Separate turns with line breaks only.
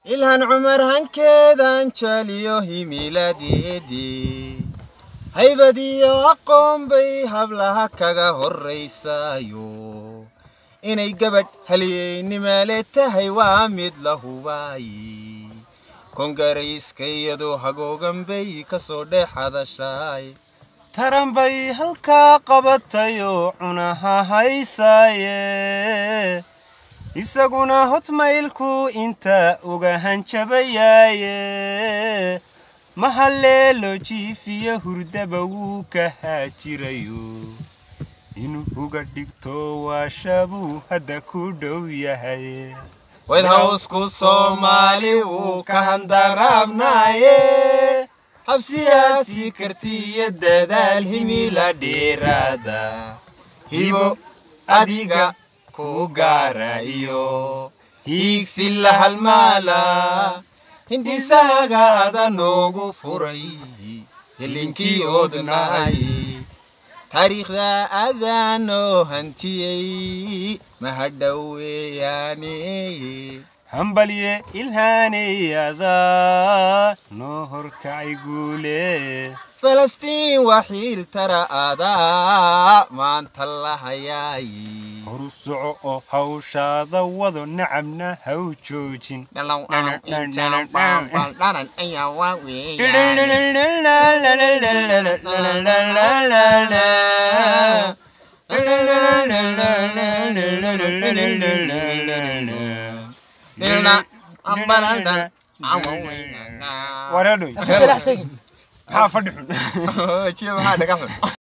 Ilhaan Cumar hankeedan jeceliyo himiladeedii, haybadiyo aqoon bay hablaha kaga horraysaayo. Inay gabadh halyeynimale tahay waa mid la hubaayi. Kongarayska iyadoo hagoogan bay ka soo dhex hadashaay.
Taran bay halkaa qabatayoo cunaha haysaaye, isaguna hotmaylku inta uga hanjabayaaye. Mahaleelo jiifiyo hurdaba wuu ka haajirayo, inuu uga dhigto waashabuu hadda ku dhow yahay.
White House-ku Soomaali wuu ka handaraabnaaye, hab siyaasi kartiyo dadaal himila dheeraada, hibo adiga ku gaara iyo hiigsi la halmaala, hindisahaga ada noogu furay hilinkii odnaay. Taariikhda adaanoo hantiyey mahadhoweeyaane.
Hambalye Ilhaanayadaa noo horkacay guule.
Falastiin waxiil tara adaa maanta la hayaay.
Horu soco oo hawshaada wado, nacabna haw joojin. Wareedhoy, maxaa fadhi xun?
Maxaa dhaga xun?